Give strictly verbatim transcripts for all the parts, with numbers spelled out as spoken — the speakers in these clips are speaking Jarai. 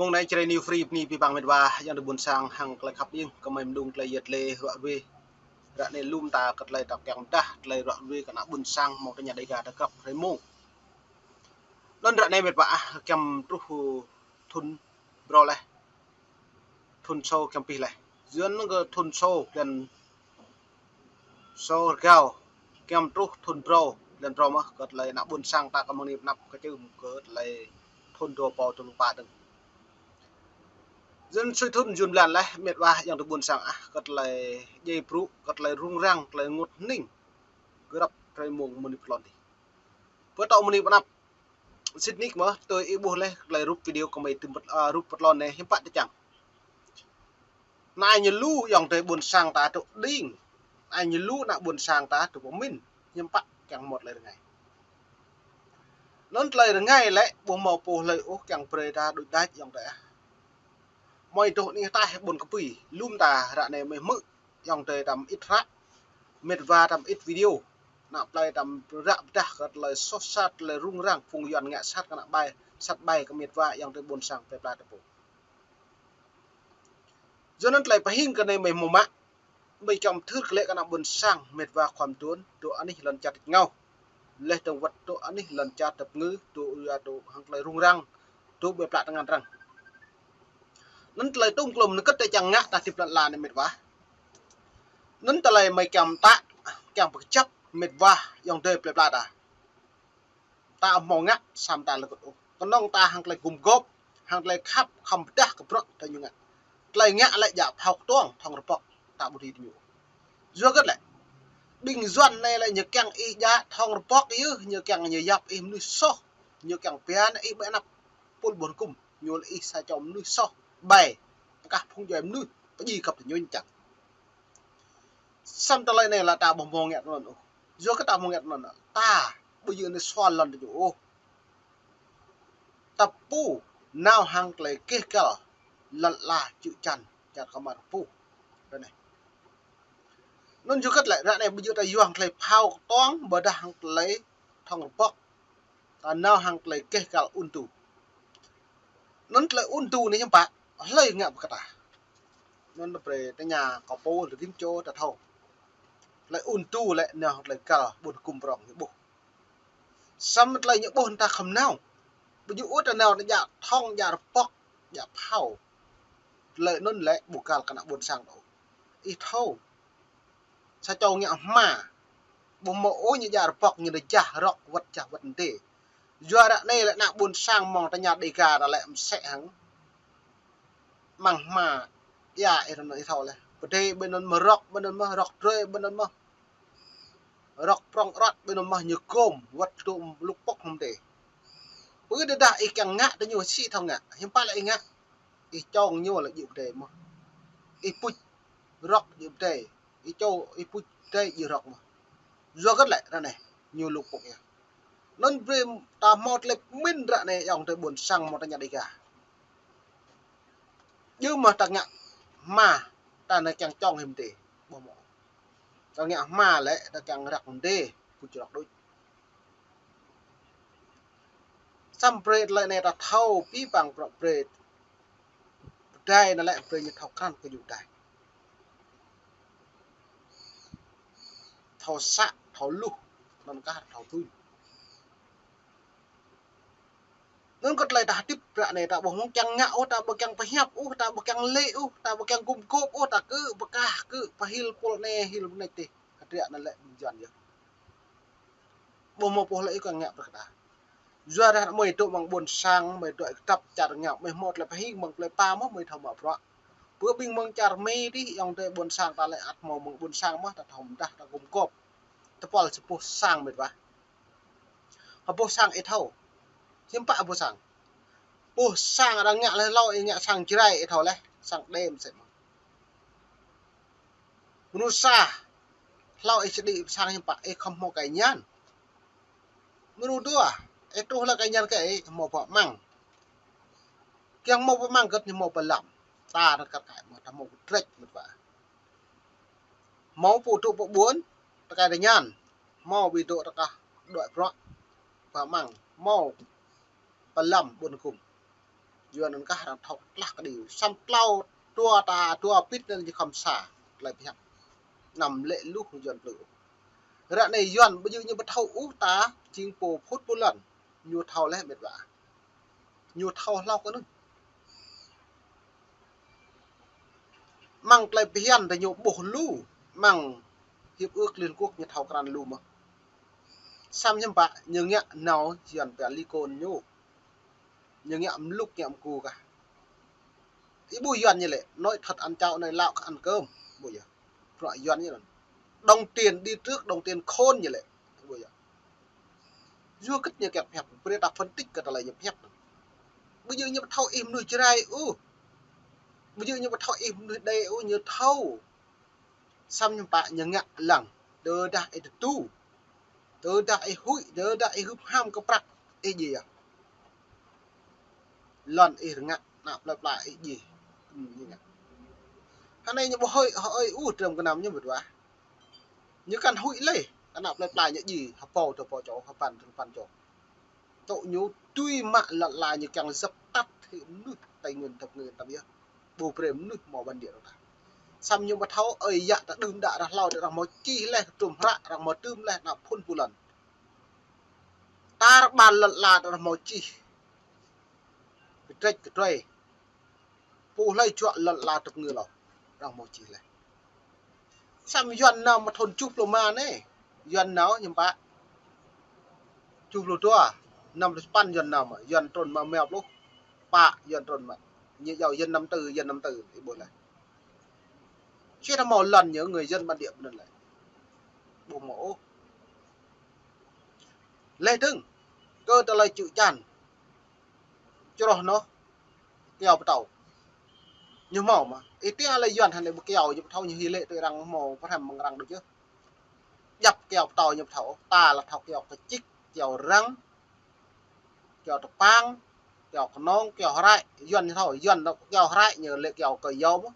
Mông anai Jrai New Free bơni abih bang met wa ayŏng adơi ƀuôn sang hăng tơlơi khăp hing, kơmơi mơđung tơlơi yet lĕ ruă ruê. Ră anai lŏm ta kơ tơlơi ta kiăng pơdah tơlơi ruă ruê kơ ană ƀuôn sang mơ̆ng tơña Dega ta găp hrơi mông. Anŭn ră anai met wa ah, kiăng truh thun brơi laih. Thun sô kiăng pih laih. Yua anŭn kơ thun sô blan sô rơgao, kiăng truh thun brơi, blan brơi mơ̆n kơ tơlơi ană ƀuôn sang ta kơ mơ̆ng anai pơ anăp kơ čưm kơ tơlơi thun dua rơbâo dua pluh pă dơ̆ng. Yua anŭn sui thun yun blan laih met wa ayŏng adơi ƀuôn sang ah, kơ tơlơi djai brŭ, kơ tơlơi rŭng răng, tơlơi ngot hning. Grăp hrơi mông mơ̆ng anai pơ lŏn adih. Pơtô mơ̆ng anai pơ anăp. Sĭt nik mơ̆n, tui ih ƀuh laih, tơlơi rup video kơmơi tơm pơt-, a, rup pơtlon anai hiư̆m pă tơčăng. Anai ñu lu ayŏng adơi ƀuôn sang ta tŭ đing. Anai ñu lu ană ƀuôn sang ta tŭ pơmĭn, hiư̆m pă kiăng hmâo tơlơi rơngai. Anŭn tơlơi rơngai lĕ, ƀu hmâo pô hlơi ôh kiăng brơi ta đôč đač ayŏng adơi ah. Mơi truh anih ataih ƀôn kơpui, lŏm ta ră anai mơi hmư̆ ayŏng adơi tăm ĭt hră, met wa tăm ĭt video. Ană plơi tăm ră pơdah kơ tơlơi soh sat, tơlơi rŭng răng, phung Yuan ngă sat kơ ană ƀai, sat ƀai kơ met wa ayŏng adơi ƀuôn sang plơi pla ta pô. Yua anŭn tơlơi pơhing kơ anai mơi hmâo mă, mơi kiăng thưr kơ lĕ kơ ană ƀuôn sang met wa khua mơduôn, dŏ anih lŏn čar tač rơngiao. Laih dơ̆ng wơ̆t dŏ anih lŏn čar tơpơngư, dŏ yua dŏ hăng tơlơi rŭng răng, dŏ ƀơi plă tơngan arăng. Anŭn tơlơi tŭm klŏm nơkơt tơčăng ngă ta hơdip lŏn ala anai met wa. Anŭn tơlơi mơi kiăng mơtă, kiăng pơkơjăp met wa ayŏng adơi plơi pla ta. Ta hmâo ngă, samơ̆ ta lơkŭt ôh. Kơnơ̆ng ta hăng tơlơi gum gôp, hăng tơlơi khăp, khŏm pơdah kơ bruă ta ñu ngă. Tơlơi ngă lĕ djă phao kơtuang, thŏng rơbŏk, ta ƀu dưi tơñu. Yua hơget lĕ? Ƀing Yuan anai lĕ ñu kiăng ih djă thŏng rơbŏk yơh, ñu kiăng ñu yap ih mơnuih soh, ñu kiăng pơhiăp ih ƀơi anăp pul ƀôn hơkŭm, ñu lĕ ih sa čô mơnuih soh, ƀai, pơkah phung djuai mơnuih, pơdjai găp tơñu čang. Samơ̆ tơlơi anai lĕ ta ƀu hmâo ngă tui anŭn ôh. Yua kơ ta hmâo ngă tui anŭn, ta ƀu djơ̆ anai sual lŏn tơñu ôh. Ta pô nao hăng tơlơi gêh găl lŏn ala čư̆ čan, čar kơmar pô. Ră anai. Anŭn yua hơget lĕ, ră anai ƀu djơ̆ ta yua hăng tơlơi phao kơtuang, ƀôdah hăng tơlơi thŏng rơbŏk. Ta nao hăng tơlơi gêh găl ung tŭ. Anŭn tơlơi ung tŭ anai hiư̆m pă, hlơi ngă brơi kơ ta. Anŭn brơi tơña kơ pô rơdĭm čô ta thâo. Tơlơi ung tŭ lĕ nao tơlơi găl ƀôn hơkŭm prŏng ñu ƀuh. Samơ̆ tơlơi ñu ƀuh ta khŏm nao. Ƀu djơ̆ ôh ta nao ta djă thŏng, djă rơbŏk, djă phao. Tơlơi anŭn lĕ ƀu găl kơ ană ƀuôn sang ta ôh. Ih thâo. Sa čô ngă hma. Ƀu hmâo ôh ñu djă rơbŏk ñu rơjah rŏk wơ̆t jah wơ̆t mơdê. Yua ră anai lĕ ană ƀuôn sang mơ̆ng tơña Dega ta lĕ mơsĕ hăng amăng hma ia ih rơnŭk ih thâo laih. Pơdai ƀơi anŭn mơ̆ rŏk, ƀơi anŭn mơ̆ rŏk drơi, ƀơi anŭn mơ̆ rŏk prŏng rŏt, ƀơi anŭn mơ̆ ñu gôm wơ̆t tŭ lŭk pŏk hŏm mơdê. Pơkơđah ih kiăng ngă tơñu sĭ thâo ngă, hiư̆m pă lĕ ih ngă. Ih čŏng ñu lĕ djơ̆ pơdai mơ̆n. Ih puč rŏk djơ̆ pơdai. Ih čô, ih puč pơdai djơ̆ rŏk mơ̆n. Yua hơget lĕ ră anai ñu lŭk pŏk ia. Anŭn brơi ta hmâo tơlơi pơmĭn ră anai ayŏng adơi ƀuôn sang mơ̆ng tơña Dega. Djơ̆ mơ̆ ta ngă hma, ta anai kiăng čŏng hĭ mơdê, ƀu hmâo. Ta ngă hma lĕ ta kiăng răk mơdê, puč rŏk đôč. Samơ̆ brơi tơlơi anai ta thâo abih bang bruă brơi. Pơdai anŭn lĕ brơi ñu thâo krăn kơ ñu pơdai. Thâo să, thâo luh, anŭn kah thâo tui. Anŭn kơ tơlơi ta hơdip ră anai ta ƀu hmâo kiăng ngă ôh, ta ƀu kiăng pơhiăp ôh, ta ƀu kiăng lĕ ôh, ta ƀu kiăng gum gôp ôh, ta kơ pơkah kơ pơhil pul anai hil pul anai tih. Kơdră anŭn lĕ ƀing Yuan yơh. Ƀu hmâo pô hlơi ih kiăng ngă brơi kơ ta. Yua dah mơi dŏ amăng ƀuôn sang, mơi dŏ kơdăp čar ngă, mơi hmâo tơlơi pơhing amăng plơi pla mơ̆ mơi thâo mă bruă. Pơ ƀing mơ̆ng čar Mi dih, ayŏng adơi ƀuôn sang ta lĕ ăt hmâo mơ̆ng ƀuôn sang mơ̆, ta thâo mơdah, ta gum gôp. Tơpul sa boh sang met wa. Hơbôh sang ih thâo. Hiư̆m pă hơbôh sang. Boh sang arăng ngă laih hlâo ih ngă sang Jrai ih thâo laih. Sang đêm sĕ mơ̆. Mơnuih sa. Hlâo ih čơđi sang hiư̆m pă ih khŏm hmâo kai ñan. Mơnuih dua. Ih truh laih kai ñan kơ ih hmâo pơmăng. Kiăng hmâo pơmăng kơ̆t ñu hmâo pơlăm. Ta rơkăt kai mơ̆ ta hmâo kơtrĕč met wa. Hmâo pô dŏ pơ ƀuôn, tơkai tơñan. Hmâo ƀing dŏ tơkah đuaĭ bruă. Pơmăng, hmâo pơlăm ƀuôn hơkŭm. Yuan anŭn kah arăng thâo tlah kơđi. Samơ̆ tlâo dua ta dua pit anŭn ñu khŏm sa. Tơlơi pơhiăp. Anăm lĕ luh Yuan plư. Ră anai Yuan ƀu djơ̆ ñu ƀu thâo ôh ta jing pô phŭt pô lŏn. Ñu thâo laih mĕt wa. Ñu thâo hlâo kơ anŭn. Mơ̆ng tơlơi phiăn ta ñu ƀuh lu, mơ̆ng Hiệp ước Liên Quốc ñu thâo krăn lu mơ̆n. Samơ̆ hiư̆m pă ñu ngă nao Yuan pia ly kôn ñu. Ñu ngă mluk ngă mgu kah. Ih ƀuh Yuan ñu lĕ, nói thật ăn cháo, nói láo ăn cơm. Ƀuh yơh. Bruă Yuan ñu anŭn. Đồng tiền đi trước, đồng tiền khôn ñu lĕ. Ih ƀuh yơh. Yua hơget ñu kiăng pơhiăp, brơi ta phân tích kơ tơlơi ñu pơhiăp. Ƀu djơ̆ ñu ƀu thâo ih mơnuih Jrai ôh. Ƀu djơ̆ ñu ƀu thâo ih mơnuih Đê ôh, ñu thâo. Samơ̆ hiư̆m pă ñu ngă lăng. Tơdah ih tơdu. Tơdah ih huĭ, tơdah ih hưp ham kơ prăk. Ih djai yơh. Lŏn ih rơngă, ană plơi pla ih djai. Hm, ñu ngă. Hơnai ñu ƀu hơi, hơi ôh, drơm gơnam ñu mĕt wa. Ñu kăn huĭ lĕ, ană plơi pla ñu djai, hơpô tơ pô čô, hơpăn tơ hơpăn čô. Tŏ ñu tui mă lŏn ala ñu kiăng dập tắt hĭ mơnuih Tây Nguyên thâo ngă tăm yơh. Ƀu brơi mơnuih hmâo bản địa rŏ ta. Samơ̆ ñu ƀu thâo ơi yă ta đưm đă rah hlâo đă arăng hmâo čih laih kơ trŭm hră, arăng hmâo trŭm laih ană phŭn pô lŏn. Tar ƀar lŏn ala đă arăng hmâo čih. Kơtrĕč kơtrĕč. Pô hlơi juă lŏn ala tơpơngư lŏ. Arăng hmâo čih laih. Samơ̆ Yuan nao mơ̆ thŭn tơjuh pluh rơma anai. Yuan nao hiư̆m pă. Tơjuh pluh dua, năm pluh sapăn Yuan nao mơ̆. Yuan trŭn mơ̆ rơma pluh pă Yuan trŭn mơ̆. Ñu iâu Yuan năm tư, Yuan năm tư, ih ƀuh laih. Či ta hmâo lŏn ñu người dân bản địa ƀơi anŭn lĕ. Ƀu hmâo ôh. Laih dơ̆ng, kơ tơlơi čư̆ čan. Čroh noh, kyâo pơtâo. Ñu hmâo mơ̆. Ih tia lĕ Yuan hơnai ƀu kyâo ñu pơtâo ñu hĭ lĕ tui arăng hmâo pơhrăm mơ̆ng arăng đôč yơh. Djŏp kyâo pơtâo ñu pơtâo. Ta lĕ thâo kyâo kơčik, kyâo răng, kyâo tơpang, kyâo kơnong, kyâo hrăi. Yuan ñu thâo, Yuan kyâo hrăi ñu lĕ kyâo kơ yâo mơ̆.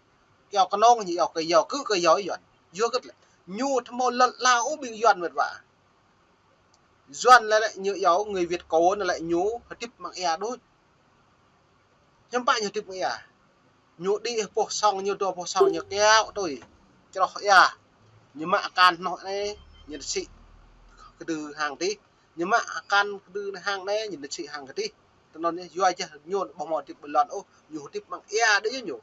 Kyâo kơnong ñu iâu kơ yâo, kơ kơ yâo Yuan. Yua hơget lĕ. Ñu ƀu hmâo lŏn ala ôh ƀing Yuan mĕt wa. Yuan lĕ lĕ ñu iâu người Việt Cộng lĕ ñu hơdip mơ̆ng ia đôč. Hiư̆m pă ñu hơdip mơ̆ng ia. Ñu đĭ boh sŏng, ñu dŏ boh sŏng, ñu kyâo tui. Čroh ia. Ñu mă akan hnoh anai, ñu sĭ kơdư hăng tih. Ñu mă akan kơdư hăng anai, ñu sĭ hăng kơdih. Tơnŏn ñu yua jah ñu ƀu hmâo hơdip ƀơi lŏn ôh, ñu hơdip mơ̆ng ia đôč yơh ñu.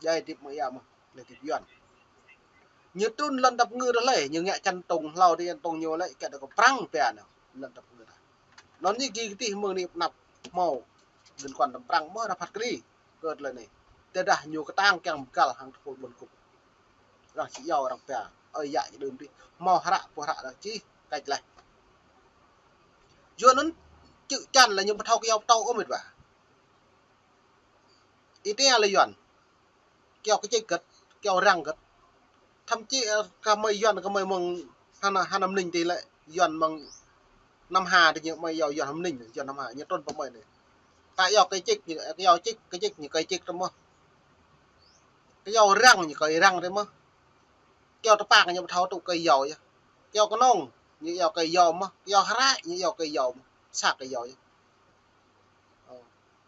Djai hơdip mơ̆ng ia mơ̆. Lĕ hơdip Yuan. Ñu trŭn lŏn tơpơngư rơh lĕ, ñu ngă čan tông hlâo tơ čan tông ñu lĕ, kơ đa kơ Prăng pia nao, lŏn tơpơngư rơh. Anŭn ñu gih kơdih mơ̆ng anai pơ anăp hmâo, liên quan tơ Prăng mơ̆ arăng phat kơđi, kơ tơlơi anai. Tơdah ñu kơtang kiăng pơgăl hăng tơpul ƀôn kŭp. Arăng či iâu arăng pia, ơi yă ñu đưm dih, hmâo hră, pô hră arăng čih, kăč laih. Yua anŭn, čư̆ čan lĕ ñu ƀu thâo kyâo pơtâo ôh mĕt wa. Ih tia lĕ Yuan. Kyâo kơčik gơ̆t, kyâo răng gơ̆t. Thậm chí, ơ, kơ mơi Yuan, kơ mơi mơ̆ng hơnă, hơnă mơnĭnh tih lĕ, Yuan mơ̆ng năm ha tih ñu mơi iâu Yuan hơnă mơnĭnh, Yuan năm ha, ñu trŭn pơ mơi anai. Ta iâu kơčik, ñu, kyâo čik, kơčik, ñu kơ čik tơ mơ̆. Kyâo răng, ñu kơ răng tơ mơ̆. Kyâo tơpang ñu ƀu thâo tŭ kơ yâo yơh. Kyâo kơnong, ñu iâu kơ yâo mơ̆. Kyâo hrăi, ñu iâu kơ yâo mơ̆. Sa kơ yâo yơh. Ơ.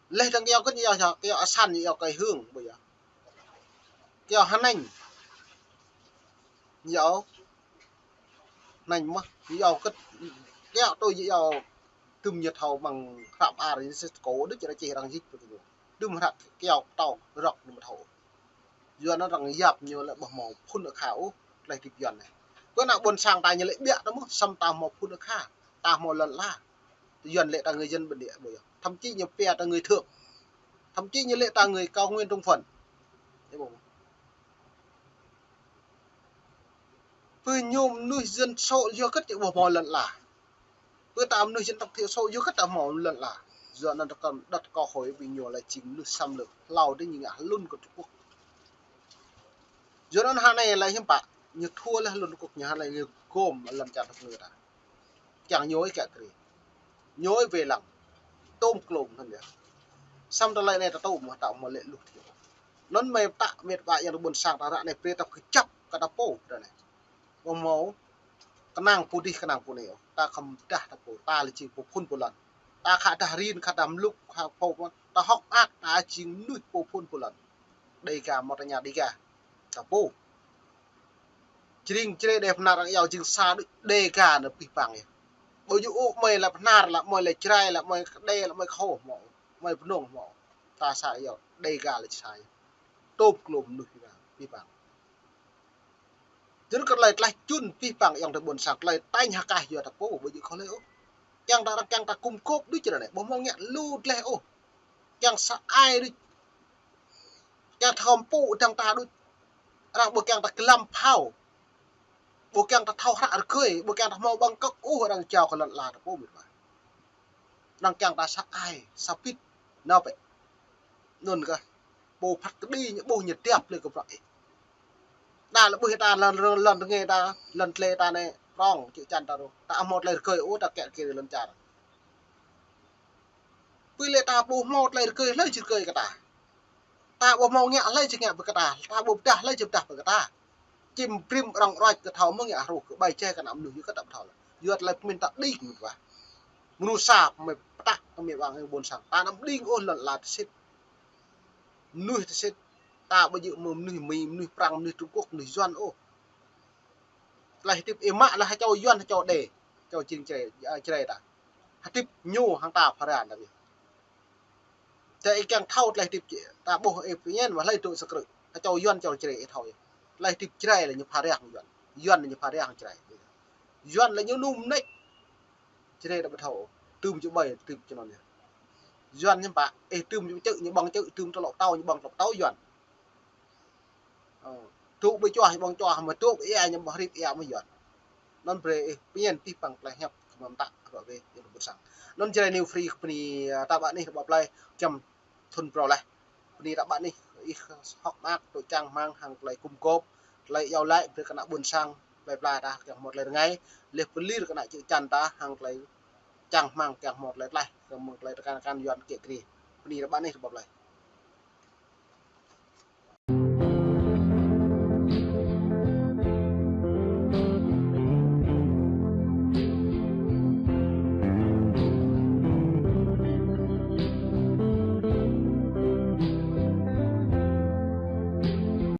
Laih dơ̆ng kyâo kơ̆t ñu iâu sa, kyâo asan ñu iâu kơ hương, ƀu yơh. Kyâo hơnanh. Ñu iâu hơnanh mơ̆, ñu iâu kơ̆t, kyâo tui ñu iâu tŭm ñu thâo mơ̆ng hră ar, ñu sĭt kơ đôč arăng čih arăng jik pơ tơ ñu. Tŭm hră kyâo pơtâo rŏk ñu ƀu thâo. Yuan anŭn arăng yap ñu lĕ ƀu hmâo phŭn akha ôh, tơlơi hơdip Yuan anai. Kơ ană ƀôn sang ta ñu lĕ ƀiă tơ mơ̆, samơ̆ ta hmâo phŭn akha, ta hmâo lŏn ala. Yuan lĕ ta người dân bản địa ƀu yơh. Thậm chí ñu pia ta người Thượng. Thậm chí ñu lĕ ta người cao nguyên trong phận. Ih ƀuh. Pơ ñu mơnuih dân số yua hơget či ƀu hmâo lŏn ala. Pơ ta mơnuih dân tộc thiểu số yua hơget ta hmâo lŏn ala. Yua anŭn ta kăn đặt câu hỏi ƀing ñu lĕ jing mơnuih xâm lược. Hlâo dih ñu ngă hlŭn kơ Trung Quốc. Yua anŭn hơnai lĕ hiư̆m pă. Ñu thua lĕ hlŭn Trung Quốc ñu hơnai ñu gom lŏn čar tơpơngư ta. Kiăng ñu ih kiăng kri. Ñu ih wai lăng. Tôm klôm anŭn yơh. Samơ̆ tơlơi anai ta tôm ta hmâo lĕ luh thiu. Anŭn mơi pơtă mĕt wa yang ƀôn sang ta ră anai brơi ta kơjăp kơ ta pô ră anai. Ƀu hmâo kơnang pô dih kơnang pô anai. Ta khŏm dah ta pô, ta lĕ jing pô phŭn pô lŏn. Ta khă dah rin, khă dah mluk, khă pô mơ̆n. Ta hŏk mơak, ta jing mơnuih pô phŭn pô lŏn. Đêga, mơta ña Đêga. Ta pô. Jring Jrai đe phnar arăng iâu jing sa đôč Đêga nao pih pang yơh. Ƀu djơ̆ ôh mơi lĕ phnar, lĕ mơi lĕ Jrai, lĕ mơi Kơđê, lĕ mơi Kơho hmâo. Mơi Bơnông hmâo. Ta sa iâu Đêga lĕ sa yơh. Tôm klôm mơnuih pih pang, pih pang. Jing kơ tơlơi tlaih čun pih pang ayŏng adơi ƀôn sang, tơlơi tañ hơkah yua ta pô, ƀu djơ̆ kơ hlơi ôh. Kiăng ta, kiăng ta gum gôp đôč čar anai, ƀu hmâo ngă lu tlaih ôh. Kiăng sa ai đôč. Kiăng thâo pŭ dăng ta đôč. Arăng ƀu kiăng ta glăm phao. Ƀu kiăng ta thâo hră rơgơi, ƀu kiăng ta hmâo bằng cấp ôh, arăng jao kơ lŏn ala ta pô mĭt wa. Arăng kiăng ta sa ai, sa bit. Nao bĕ. Anŭn kơ pô phat kơđi ñu ƀuh ñu tiap lĕ kơ prăk ih. Đa lĕ ƀuh ta lŏn, lŏn, lŏn rơngai ta, lŏn tơlơi ta anai, prŏng, čư̆ čan ta rŏh. Ta hmâo tơlơi rơgơi ôh, ta kiăng kơ lŏn čar. Pơ lĕ ta ƀu hmâo tơlơi rơgơi, hlơi či rơgơi kơ ta. Ta ƀu hmâo ngă, hlơi či ngă brơi kơ ta. Ta ƀu pơdah, hlơi či pơdah brơi kơ ta. Čim brĭm arăng ruăč kơ thâo mơ̆ng ngă hruh kơ bai čeh kơ ană mơnuih yua kơ ta ƀu thâo lĕ. Yua tơlơi pơmĭn ta đing mĭt wa. Mơnuih sa mơi pơtah kơ mơi ƀing ƀôn sang. Ta anăm đing ôh lŏn ala tơsĭt. Mơnuih tơsĭt. Ta ƀu djơ̆ mơ̆ng mơnuih Mi, mơnuih Prăng, mơnuih Trung Quốc, mơnuih Yuan ôh. Tơlơi hơdip ih mă lĕ hơčâo Yuan, hơčâo Đê, hơčâo jing Jrai, a, Jrai ta. Hơdip ñu hăng ta phara ta ƀiă. Tơdah ih kiăng thâo tơlơi hơdip či, ta ƀuh ih pơñen wa hlơi dŏ sa krư̆. Hơčâo Yuan, hơčâo Jrai ih thâo yơh. Tơlơi hơdip Jrai lĕ ñu phara hăng Yuan. Yuan lĕ ñu phara hăng Jrai. Yuan lĕ ñu num mơneč. Jrai ta ƀu thâo. Tơm či ƀai, tơm či anŭn yơh. Yuan ñu pă, ih tơm či čư̆, ñu ƀơ̆ng čư̆, tơm tơlŏ pơtâo, ñu ƀơ̆ng tơlŏ pơtâo Yuan. Ơ, dŏ ƀơi čuah, ƀơ̆ng čuah, mă dŏ ƀơi ia, ñu ƀơ̆ng hrip ia mơ̆ Yuan. Anŭn brơi ih pơñen pih pang tơlơi hiăp kơ mơ̆ng ta, ră ruai, yua kơ ƀôn sang. Anŭn Jrai New Free kơ bơni, ơ, ta ƀă anih, rơbâo plơi, giăm thŭn phrâo laih. Bơni ta ƀă anih, ih hŏk mơak, tŭ čang hmang, hăng tơlơi gum gôp, tơlơi iâu laĭ, brơi kơ ană ƀôn sang, plơi pla ta, kiăng hmâo tơlơi rơngai, laih pơlir kơ ană čư̆ čan ta, hăng tơlơi čang hmang, kiăng hmâo tơlơi tlaih, kơ mơ̆ng tơlơi tơkan tơkan Yuan kiă kriê. Bơni ta ƀă anih, rơbâo plơi.